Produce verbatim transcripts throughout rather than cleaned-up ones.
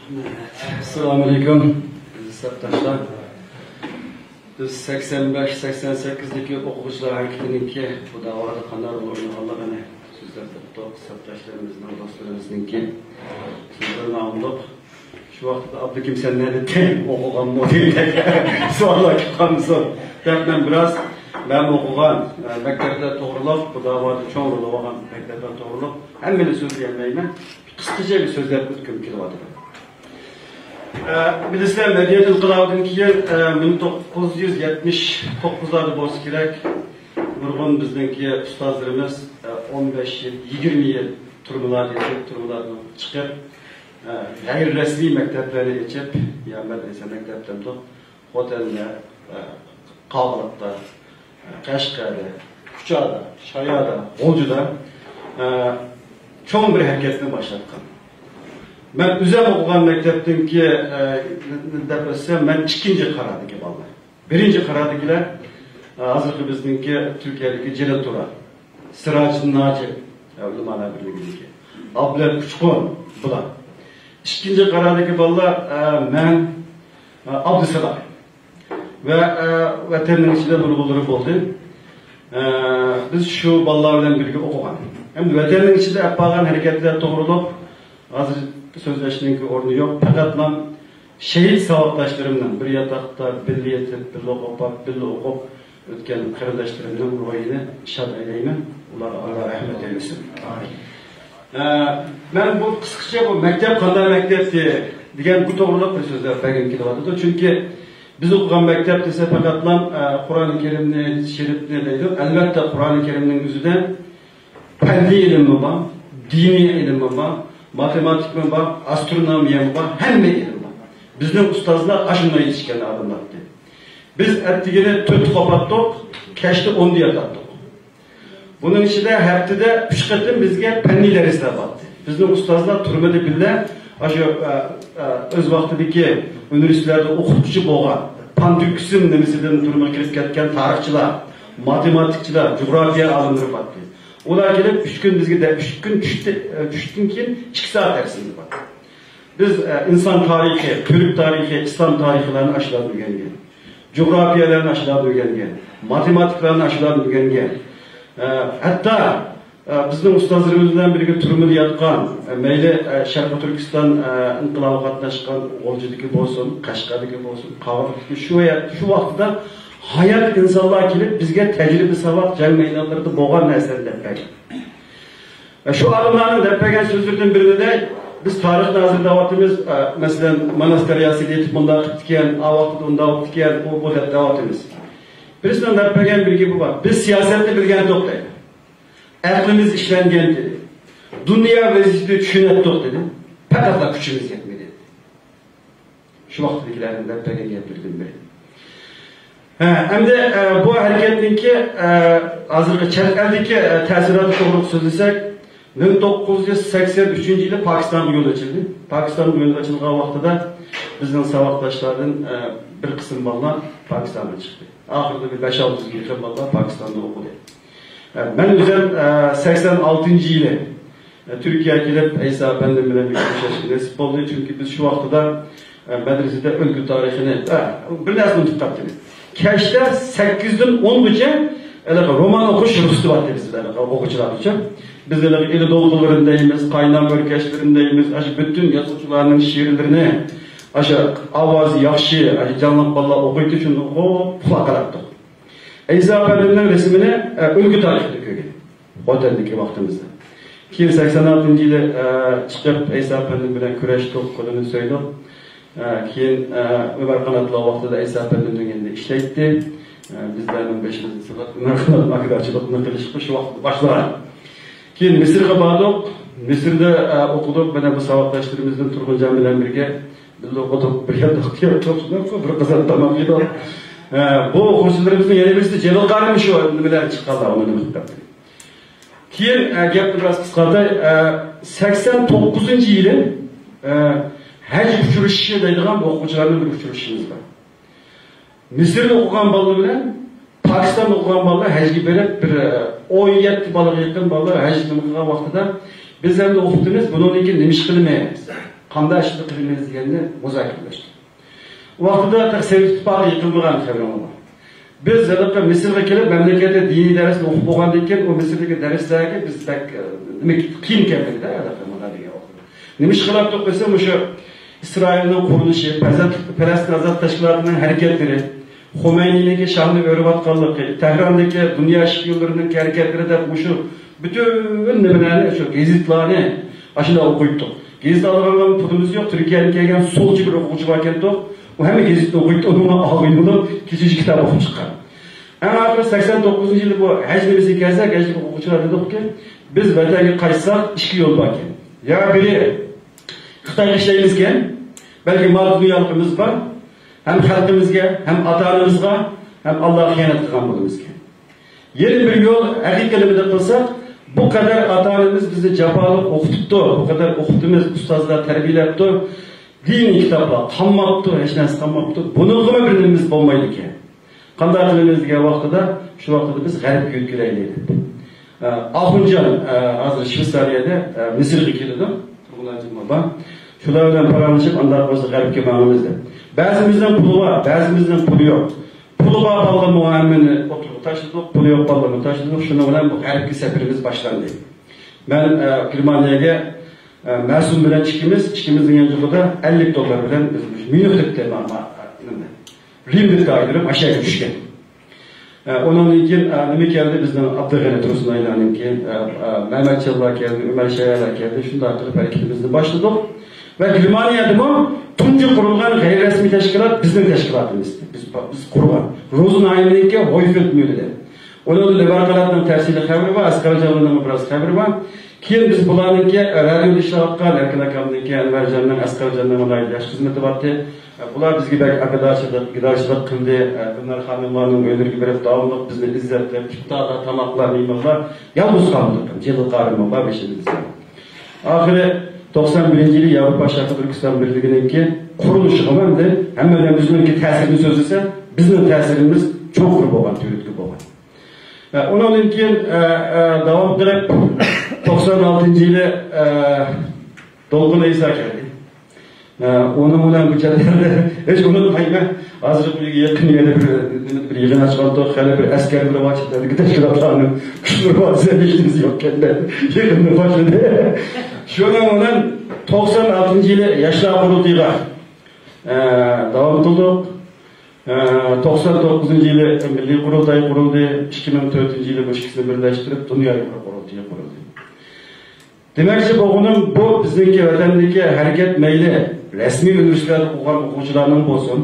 ئەسسالامۇئەلەيكۇم، ئەزىز سەپداشلار. بىز سەكسەن بەش، سەكسەن سەككىزدىكى ئوقۇغۇچىلار ھەرىكىتىنىڭكى بۇ داۋادا قانداق رول ئوينىغانلىقىنى سۆزلەپ ئۆتتۇق. سەپداشلىرىمىزنىڭ، دوستلىرىمىزنىڭكى سۆزلىرىنى ئاڭلىدۇق. شۇ ۋاقىتتا ئابدۇكىم سەن نەدە ئوقۇغانمۇ دېگەندەك سوئاللار كېلىپ قالمىسۇن دەپ، مەن بىراز مەن ئوقۇغان مەكتەپلەر توغرۇلۇق، بۇ داۋادا چوڭ رول ئالغان مەكتەپلەر توغرۇلۇق ھەممىنى سۆزلىيەلمەيمەن. قىسقىچە بىر سۆزلەپ ئۆتكۈم كېلىۋاتىدۇ. ئە، بىلىسىلەر، مەدەنىيەت ئىنقىلابىدىن كېيىن، ئە، مىڭ توققۇز يۈز يەتمىش توققۇزلاردا بولسا كېرەك، نۇرغۇن بىزنىڭكى ئۇستازلىرىمىز، ئە، ئون بەش يىل، يىگىرمە يىل تۈرمىلەردە يېتىپ، تۈرمىلەردىن چىقىپ، ئە، غەيرىي رەسمىي مەكتەپلەرنى ئېچىپ، يا مەدرىسە مەكتەپ دەمدۇق، خوتەندە، ئە، قاغىلىقتا، قەشقەردە، كۇچادا، شايادا، غۇلجىدا، ئە، چوڭ بىر ھەرىكەتنى باشلاتقان. مەن ئۆزۈم ئوقۇغان مەكتەپتىنكى، ئە، دەپ ئۆتسەم، مەن ئىككىنچى قارادىكى بالىلار. بىرىنچى قارادىكىلەر، ئە، ھازىرقى بىزنىڭكى تۈركىيەدىكى جېلىل تۇرا، سىراجىدىن ناجى، ئە، ئۆلىمالار بىرلىكىدىكى ئابلەت ئۇچقۇن بۇلار. ئىككىنچى قارادىكى بالىلار، ئە، مەن، ئە، ئابدۇسالام. ۋە، ئە، ۋەتەننىڭ ئىچىدە نۇرغۇنلىرى بولدى. ئە، بىز شۇ بالىلار بىلەن بىرگە ئوقۇغان. ئەمدى ۋەتەننىڭ ئىچىدە ئەپ بارغان ھەرىكەتلەر توغرۇلۇق ھازىر سۆزلەشنىڭكى ئورنى يوق. پەقەتلا شېھىت ساۋاقداشلىرىمنىڭ بىر ياتاقتا بىللە يېتىپ، بىللە ئوقۇپ، بىللە ئوقۇپ ئۆتكەن قېرىنداشلىرىمنىڭ روھىنى شاد ئەيلەيمەن. ئۇلارغا ئاللا رەھمەت ئەيلىسۇن. ئامىن. ئە، مەن بۇ قىسقىچە بۇ مەكتەپ قانداق مەكتەپتى دېگەن بۇ توغرىلىق بىر سۆزلەپ بەرگۈم كېلىۋاتىدۇ. چۈنكى بىز ئوقۇغان مەكتەپ دېسە پەقەتلا، ئە، قۇرئان كەرىمنى، ھەدىس شېرىپنى دەيدۇ. ئەلۋەتتە، قۇرئان كەرىمنىڭ ئۆزىدە پەننىي ئىلىممۇ بار، دىنىي ئىلىممۇ بار، ماتېماتىكىمۇ بار، ئاسترونومىيەمۇ بار، ھەممە ئىلىم بار. بىزنىڭ ئۇستازلار ئاشۇنداق يېتىشكەن ئادەملەرتى. بىز ئەتىگىنى تۆتتە قوپاتتۇق، كەچتە ئوندا ياتاتتۇق. بۇنىڭ ئىچىدە ھەپتىدە ئۈچ قېتىم بىزگە پەننىي دەرسلەر بارتتى. بىزنىڭ ئۇستازلار تۈرمىدە بىللە ئاشۇ، ئە، ئە، ئۆز ۋاقتىدىكى ئۇنىۋېرسىتېتلاردا ئوقۇتقۇچى بولغان، پان تۈركىزم نېمىسىدىن تۈرمىگە كىرىپ كەتكەن تارىخچىلار، ماتېماتىكچىلار، جۇغراپىيە ئالىملىرى بارتتى. ئۇلار كېلىپ ئۈچ كۈن بىزگە دە-، ئۈچ كۈن چۈشتى، ئە، چۈشتىن كېيىن ئىككى سائەت دەرسىمىز بارتتى. بىز، ئە، ئىنسان تارىخى، تۈرك تارىخى، ئىسلام تارىخىلارنى ئاشۇلاردا ئۆگەنگەن. جۇغراپىيەلەرنى ئاشۇلاردا ئۆگەنگەن. ماتېماتىكىلارنى ئاشۇلاردا ئۆگەنگەن. ئە، ھەتتا، ئە، بىزنىڭ ئۇستازلىرىمىز بىلەن بىرگە تۈرمىدە ياتقان، ئە، مەيلى، ئە، شەرقىي تۈركىستان، ئە، ئىنقىلابىغا قاتناشقان غۇلجىدىكى بولسۇن، قەشقەردىكى بولسۇن، قاغىلىقتىكى شۇ ۋە-، شۇ ۋاقىتتا ھايات ئىنسانلار كېلىپ بىزگە تەجرىبە ساۋاق جەڭ مەيدانلىرىدا بولغان نەرسىلەرنى دەپ بەرگەن. شۇ ئالىملارنىڭ دەپ بەرگەن سۆزلىرىدىن بىرىدە، بىز تارىخنى ھازىر دەۋاتىمىز، ئە، مەسىلەن، ماناس دەرياسىغا يېتىپ مۇنداق قىپتىكەن، ئا ۋاقىتتا ئۇنداق بوپتىكەن، ئۇ، بۇ دەپ دەۋاتىمىز. بىرسىنىڭ دەپ بەرگەن بىر گېپى بار، بىز سىياسەتنى بىلگەنتۇق دەيدۇ. ئەقلىمىز ئىشلەنگەنتى. دۇنيا ۋەزىيىتىنى چۈشىنەتتۇق دېدى. پەقەتلا كۈچىمىز يەتمىدى. شۇ ۋاقىتتىكىلەرنىڭ دەپ بەرگەن گەپلىرىدىن بىرى. ھە، ئەمدى، ئە، بۇ ھەرىكەتنىڭكى، ئە، ھازىرقى چەت ئەلدىكى، ئە، تەسىراتى توغرىلىق سۆزلىسەك، مىڭ توققۇز يۈز سەكسەن ئۈچىنچى يىلى پاكىستانغا يول ئېچىلدى. پاكىستانغا يول ئېچىلغان ۋاقتىدا بىزنىڭ ساۋاقداشلاردىن، ئە، بىر قىسىم بالىلار پاكىستانغا چىقتى. ئاخىرىدا بىر بەش-ئالتە يۈزگە يېقىن بالىلار پاكىستاندا ئوقۇدى. ئە، مەن ئۆزۈم، ئە، سەكسەن ئالتىنچى يىلى، ئە، تۈركىيەگە كېلىپ، ئەيسا ئەپەندىم بىلەن بىر كۆرۈشۈشكە نېسىپ بولدى. چۈنكى بىز شۇ ۋاقتىدا، ئە، مەدرىسىدە ئۆلكە تارىخىنى، ئە، بىر نەرسىنى ئۇنتۇپ قاپتىمەن. كەچتە سەككىزدىن ئونغىچە ھېلىقى رومان ئوقۇش رۇخسىتى بار ئىدى بىزدە، ھېلىقى ئوقۇغۇچىلارغىچە. بىز ھېلىقى ئىلى دولقۇنلىرىنى دەيمىز، قاينام ئۆركەشلىرىنى دەيمىز، ئاشۇ پۈتۈن يازغۇچىلارنىڭ شېئىرلىرىنى، ئاشۇ ئاۋازى ياخشى، ئاشۇ جانلىق بالىلار ئوقۇيتتى، شۇنى ئوقۇپ قۇلاق قاراپتۇق. ئەيسا ئەپەندىمنىڭ رەسىمىنى، ئە، ئۆلكە تارىخىدا كۆرگەن. خوتەندىكى ۋاقتىمىزدا. كېيىن سەكسەن ئالتىنچى يىلى، ئە، چىقىپ، ئەيسا ئەپەندىم بىلەن كۆرۈشتۇق، قولىنى سۆيدۇق. ئە، كېيىن، ئە، ئۆمەر قاناتلار ۋاقتىدا ئەيسا ئەپەندىمنىڭ يېنىدا ئىشلەيتتى. ئە، بىزلەرنىڭ بېشىمىزنى سىلاپ، ئۆمەر قانات ئاكىدارچىلىقنى قىلىشقا شۇ ۋاقىتتا باشلىغان. كېيىن مىسىرغا باردۇق. مىسىردا، ئە، ئوقۇدۇق. مانا بۇ ساۋاقداشلىرىمىزدىن تۇرغۇنجان بىلەن بىرگە بىللە ئوقۇدۇق، بىر يەردە ئوقۇياتتۇق، شۇنداق بىر قىزىق تاماق يېدۇق. ئە، بۇ ئوقۇغۇچىلىرىمىزنىڭ يەنە بىرسى جېلىل قارىمۇ شۇ نېمە بىلەن چىققانلار، ئۇنى نېمە قىلىپ. كېيىن، ئە، گەپنى بىراز قىسقارتاي. ئە، سەكسەن توققۇزىنچى يىلى، ئە، ھەج ئۇچرىشىشى دەيدىغان بىر ئوقۇغۇچىلار بىلەن بىر ئۇچرىشىشىمىز بار. مىسىردا ئوقۇغان بالىلار بىلەن پاكىستاندا ئوقۇغان بالىلار ھەجگە بېرىپ، بىر، ئە، ئون يەتتە بالىغا يېقىن بالىلار ھەج نېمە قىلغان ۋاقتىدا، بىز ئەمدى ئوقۇپتىمىز، بۇنىڭدىن كېيىن نېمە ئىش قىلىمىز؟ قانداق ئىشنى قىلىمىز دېگەننى مۇزاكىرىلەشتۇق. ۋاقتىدا تېخى سوۋېت ئىتتىپاقى يىقىلمىغان خەۋىرىڭلار بار. بىز ھېلىقى مىسىرغا كېلىپ، مەملىكەتتە دىنىي دەرسنى ئوقۇپ بولغاندىن كېيىن، ئۇ مىسىردىكى دەرسلەرگە بىز بەك، ئە، نېمە، قىيىن كەلمىدى-دە، ھېلىقى مۇنداق دېگەن ۋاقتىدا. نېمە ئىش قىلاتتۇق دېسە، مۇشۇ ئىسرائىلنىڭ قۇرۇلۇشى، پەزەنت-، پەلەستىن ئازادلىق تەشكىلاتىنىڭ ھەرىكەتلىرى، خۇمەينىنىڭكى شاھنى ئۆرۈۋاتقانلىقى، تەھراندىكى دۇنيا شپىيونلىرىنىڭ ھەرىكەتلىرى دەپ مۇشۇ پۈتۈن نېمىلەرنى، شۇ گېزىتلارنى ئاشۇنداق ئوقۇيتتۇق. گېزىت ئالىدىغان پۇلىمىز يوق. تۈركىيەدىن كەلگەن سولچى بىر ئوقۇغۇچى بار ئىكەن، ئۇ ھەممە گېزىتنى ئوقۇيتتى، ئۇنىڭغا ئالغىنى بولۇپ، كېچىچە كىتاب ئوقۇپ چىققان. ئەڭ ئاخىرى سەكسەن توققۇزىنچى يىلى بۇ ھەج نېمىسىگە كەلسەك، ھەجدىكى ئوقۇغۇچىلار دېدۇقكى، بىز ۋەتەنگە قايتساق، ئىككى يول باركەن. يا بىرى، خىتايغا ئىشلەيمىزكەن، بەلكى مال دۇنيالىقىمىز بار، ھەم خەلقىمىزگە، ھەم ئاتا-ئانىمىزغا، ھەم ئاللاغا خىيانەت قىلغان بولىمىزكەن. يەنە بىر يول، ھەقىقىي نېمىدە قىلساق، بۇ قەدەر ئاتا-ئانىمىز بىزنى جاپالىق ئوقۇتۇپتۇ، بۇ قەدەر ئوقۇتىمىز، ئۇستازلار تەربىيەلەپتۇ، دىنىي كىتابلار قالماپتۇ، ھېچ نەرسە قالماپتۇ، بۇنىڭغىمۇ بىر نېمىمىز بولمايدىكەن. قانداق قىلىمىز دېگەن ۋاقتىدا، شۇ ۋاقتىدا بىز غەربكە يۆتكىلەيلى دەپ. ئە، ئاخۇنجان، ئە، ھازىر شۋېتسارىيەدە، ئە، مىسىرغا كېلىدۇ. تۇرغۇن ھاجىم بابا. شۇلار بىلەن پاراڭلىشىپ، ئانداق بولسا غەربكە ماڭىمىز دەپ. بەزىمىزنىڭ پۇلى بار، بەزىمىزنىڭ پۇلى يوق. پۇلى بار بالىلارمۇ ھەممىنى ئوتتۇرىغا تاشلىدۇق، پۇلى يوق بالىلارمۇ تاشلىدۇق. شۇنىڭ بىلەن بۇ غەربكە سەپىرىمىز باشلاندى. مەن، ئە، گېرمانىيەگە، ئە، مەسۇم بىلەن ئىككىمىز، ئىككىمىزنىڭ يانچۇقىدا ئەللىك دوللار بىلەن بىز مۇشۇ ميۇنخ دەپتى، ما-، ما-، نېمە، رىم دەپتى ئايرىم ئاشۇ يەرگە چۈشكەن. ئە، ئۇنىڭدىن كېيىن، ئە، نېمە كەلدى؟ بىزنىڭ ئابدۇغېنى تۇرسۇنئايلارنىڭكى، ئە، ئە، مەمەتجانلار كەلدى، ئۆمەر شايەلەر كەلدى. شۇنداق قىلىپ ھەرىكىتىمىزنى باشلىدۇق. ۋە گېرمانىيەدىمۇ تۇنجى قۇرۇلغان غەيرىي رەسمىي تەشكىلات بىزنىڭ تەشكىلاتىمىز. بىز، بىز قۇرغان. روزېنھايمنىڭكى ھويفېلد ميۇلىدە. ئۇنىڭدا لېبار قاناتنىڭ تەپسىلىي خەۋىرى بار، ئەسقەرجانلارنىڭ بىراز خەۋىرى بار. كېيىن بىز بۇلارنىڭكى، ئە، رادىيودا ئىشلەۋاتقان ئەركىن ئاكامنىڭكى، ئەنۋەرجاننىڭ، ئەسقەرجاننىڭ ناھايىتى ياخشى خىزمىتى بارتى. ئە، بۇلار بىزگە بەك ئاكىدارچىلىق، ئىگىدارچىلىق قىلدى. ئە، گۈلنار خانىملارنىڭ ئۆيلىرىگە بېرىپ داۋاملىق بىزنى ئىززەتلەپ، ئىپتارلار، تاماقلار، مېھمانلار، يالغۇز قالمىدۇق. جېلىل قارىموغلار بېشىدا بىزنىڭ. ئاخىرى توقسان بىرىنچى يىلى ياۋروپا شەرقىي تۈركىستان بىرلىكىنىڭكى قۇرۇلۇشىغا ئەمدى ھەممەيلەن ئۆزىنىڭكى تەسىرىنى سۆزلىسە، بىزنىڭ تەسىرىمىز چوڭقۇر بولغان، تۈرتكە بولغان. ئە، ئۇنىڭدىن كېيىن، ئە، ئە، داۋام قىلىپ، توقسان ئالتىنچى يىلى، ئە، دولقۇن ئەيسا كەلدى. ئە، ئۇنىڭ بىلەن بۇ چەتلەردە ھېچ ئۇنتۇمايمەن. ھازىر بۇ يېقىن يەردە بىر، بىر يىغىن ئاچقانتۇق، خېلى بىر ئەسكەرلىرى بار، چەتلەردىكى تەشكىلاتلارنىڭ كۈچلىرى بار، دېسە ھېچ نېمىسى يوق ئىكەن-دە. يىغىننى باشلىدى. شۇنىڭ بىلەن توقسان ئالتىنچى يىلى ياشلار قۇرۇلتىيىغا، ئە، داۋام قىلدۇق. ئە، توقسان توققۇزىنچى يىلى مىللىي قۇرۇلتاي قۇرۇلدى، ئىككى مىڭ تۆتىنچى يىلى بۇ ئىككىسىنى بىرلەشتۈرۈپ، دۇنيا ئۇيغۇر قۇرۇلتىيى قۇرۇلدى. دېمەكچى بولغىنىم، بۇ بىزنىڭكى ۋەتەندىكى ھەرىكەت مەيلى رەسمىي ئۇنىۋېرسىتېتلاردا ئوقۇغان ئوقۇغۇچىلارنىڭ بولسۇن،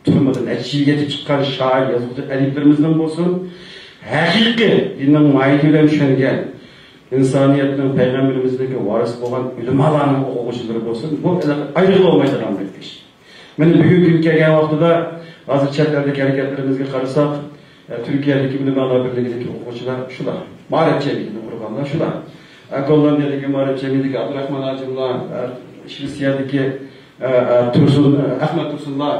تۈرمىدىن نەچچە يىل يېتىپ چىققان شائىر، يازغۇچى، ئەدىبلىرىمىزنىڭ بولسۇن، ھەقىقىي دىننىڭ ماھىيىتى بىلەن چۈشەنگەن، ئىنسانىيەتنىڭ، پەيغەمبىرىمىزنىڭكى ۋارىسى بولغان ئۆلىمالارنىڭ ئوقۇغۇچىلىرى بولسۇن، بۇ ئايرىغىلى بولمايدىغان بىر ئىش. مەن بۈگۈنكى كۈنگە كەلگەن ۋاقتىدا، ھازىر چەت ئەلدىكى ھەرىكەتلىرىمىزگە قارىساق، ئە، تۈركىيەدىكى ئۆلىمالار بىرلىكىدىكى ئوقۇغۇچىلار شۇلار، مائارىپ جەمئىيىتىنى قۇرغانلار شۇلار. ئە، گوللاندىيەدىكى مائارىپ جەمئىيىتىدىكى ئابدۇراخمان ھاجىملار، ئە، شىۋېتسىيەدىكى، ئە، ئە، تۇرسۇن، ئە، ئەخمەت تۇرسۇنلار،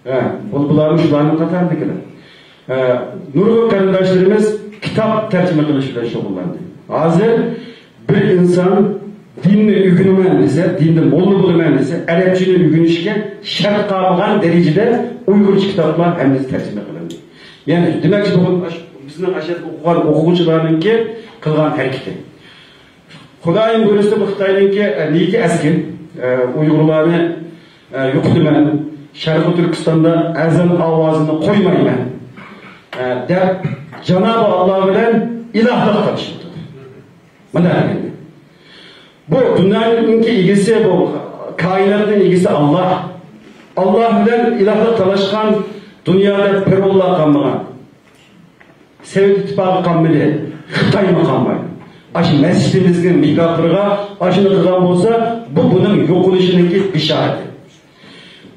ئە، بۇ-، بۇلارمۇ شۇلارنىڭ قاتارىدىكىلەر. ئە، نۇرغۇن قېرىنداشلىرىمىز كىتاب تەرجىمە قىلىش بىلەن شۇغۇللاندى. ھازىر بىر ئىنسان دىننى ئۆگىنىمەن دېسە، دىندا موللا بولىمەن دېسە، ئەرەبچىنى ئۆگىنىشكە شەرت قالمىغان دەرىجىدە ئۇيغۇرچە كىتابلار ھەممىسى تەرجىمە قىلىندى. يەنى، دېمەكچى بولغىنىم، ئاش-، بىزنىڭ ئاشۇ ئوقۇغان ئوقۇغۇچىلارنىڭكى قىلغان ھەرىكىتى. خۇدايىم بۇيرۇسا، بۇ خىتاينىڭكى، ئە، نىيىتى ئەسكى، ئە، ئۇيغۇرلارنى، ئە، يوقىتىمەن، شەرقىي تۈركىستاندا ئەزان ئاۋازىنى قويمايمەن، ئە، دەپ، جانابى ئاللا بىلەن ئىلاھلىق تالىشىپتۇ. مانا دېگەن. بۇ دۇنيانىڭكى ئىگىسى، بۇ كائىناتنىڭ ئىگىسى ئاللا. ئاللا بىلەن ئىلاھلىق تالاشقان، دۇنيادا پىرئونلار قالمىغان، سوۋېت ئىتتىپاقى قالمىدى، خىتايمۇ قالمايدۇ. ئاشۇ مەسچىتىمىزنىڭ مېھرابلىرىغا ئاشۇنى قىلغان بولسا، بۇ بۇنىڭ يوقىلىشىنىڭكى بېشارىتى.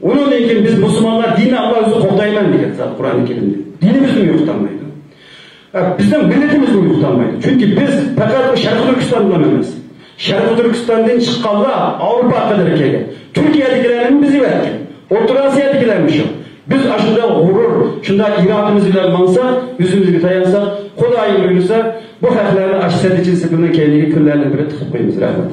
ئۇنىڭدىن كېيىن بىز مۇسۇلمانلار دىننى ئاللا ئۆزى قوغدايمەن دېگەن زات قۇرئان كەرىمدە. دىنىمىزنىمۇ يوقىتالمايدۇ. ئە، بىزنىڭ مىللىتىمىزنىمۇ يوقىتالمايدۇ. چۈنكى بىز پەقەت شەرقىي تۈركىستان بىلەن ئەمەس. شەرقىي تۈركىستاندىن چىققانلار ئاۋروپاغا قەدەر كەلگەن. تۈركىيەدىكىلەرنى بىز ئەۋەتكەن. ئوتتۇرا ئاسىيادىكىلەرمۇ شۇ. بىز ئاشۇنداق غۇرۇر، شۇنداق ئىرادىمىز بىلەن ماڭساق، ئۆزىمىزگە تايانساق، خۇدايىم بۇيرۇسا، بۇ خەقلەرنى ئاشۇ سەددىچىن سېپىلنىڭ كەينىگە كۈنلەرنىڭ بىرى تىقىپ قويىمىز. رەھمەت.